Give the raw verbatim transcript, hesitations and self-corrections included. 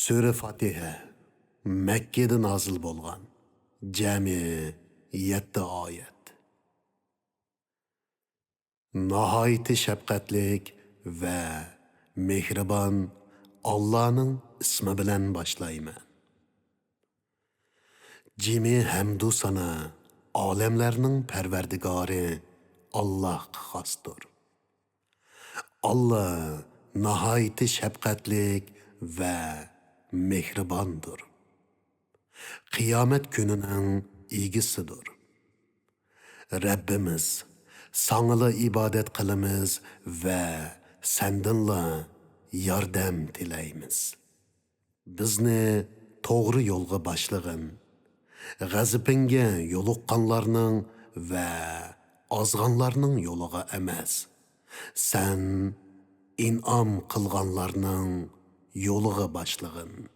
سۈرە فاتىھە مەككىدە نازىل بولغان، جەمئىي يەتتە ئايەت. ناھايىتى شەپقەتلىك ۋە مېھرىبان ئاللانىڭ ئىسمى بىلەن باشلايمەن. جىمى ھەمدۇ سانا ئالەملەرنىڭ پەرۋەردىگارى ئاللاھقا خاستۇر. ئاللا ناھايىتى شەپقەتلىك ۋە مېھرىباندۇر. قىيامەت كۈنىنىڭ ئىگىسىدۇر. رەببىمىز، ساڭىلا ئىبادەت قىلىمىز ۋە سەندىنلا ياردەم تىلەيمىز. بىزنى توغرا يولغا باشلىغىن. غەزىپىڭگە يولۇققانلارنىڭ ۋە ئازغانلارنىڭ يولىغا ئەمەس، سەن ئىنئام قىلغانلارنىڭ يولىغا باشلىغىن.